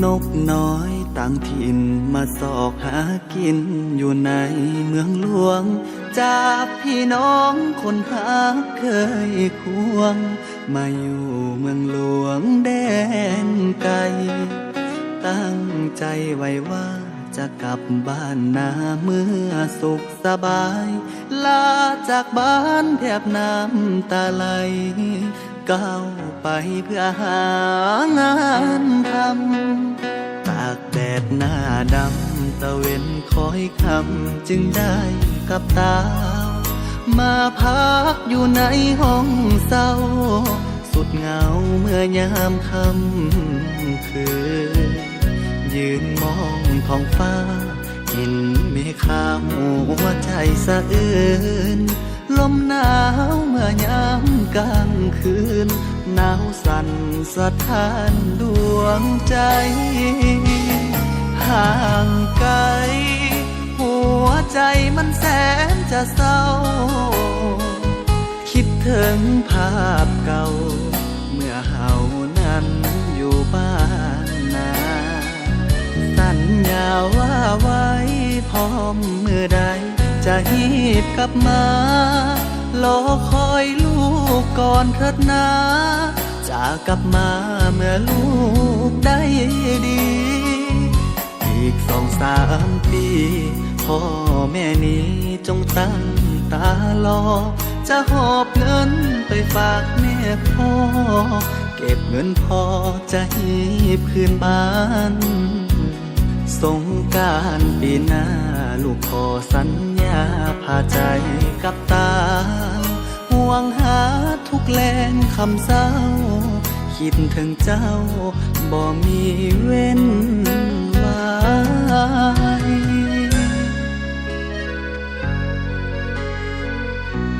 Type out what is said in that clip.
ນົກນ້ອຍຕ່າງຖິ່ນມາຊອກຫາກິນຢູ່ໃນເມືອງຫຼວງ ຈາກພີ່ນ້ອງຄົນຮັກເຄີຍຄວງ ມາຢູ່ເມືອງຫຼວງແດນໄກ ຕັ້ງໃຈໄວ້ວ່າຈະກັບບ້ານນາເມື່ອສຸກສະບາຍ ລາຈາກບ້ານແທບນ້ຳຕາໄຫຼ ກ້າວໄປເພື່ອຫາງານທຳ ຕາກແດດໜ້າດຳ ຕາເວັນຄອຍຄ່ຳ ຈຶ່ງໄດ້ກັບຕາ ມາພັກຢູ່ໃນຫ້ອງເຊົ່າ ສຸດເຫງົາເມື່ອຍາມຄ່ຳຄືນ ຢືນມອງທ້ອງຟ້າ ເຫັນເມຄາ ຫົວໃຈສະເອີນ ລົມໜາວເມື່ອຍາມກາງຄືນ ໜາວສັ່ນສະທ້ານດວງໃຈ ຫ່າງໄກ ຫົວໃຈມັນແສນຈະເສົ້າ ຄິດເຖິງພາບເກົ່າ ເມື່ອເຮົານັ້ນຢູ່ບ້ານນາ ສັນຍາວ່າໄວ້ ພ້ອມມື້ໃດຈະຮີບກັບມາ ລໍຄອຍລູກກ່ອນເຖີດນາ ຈະກັບມາເມື່ອລູກໄດ້ດີ ອີກສອງສາມປີ ພໍ່ແມ່ນີ້ຈົ່ງຕັ້ງຕາລໍ ຈະຫອບເງິນໄປຝາກແມ່ພໍ່ ເກັບເງິນພໍຈະຮີບຄືນບ້ານ ສົງການປີໜ້າ ລູກຂໍສັນຍາພາໃຈກັບຕາ ຫວງຫາທຸກແລງຄ່ຳເຊົ້າ ຄິດເຖິງເຈົ້າບໍ່ມີເວັ້ນ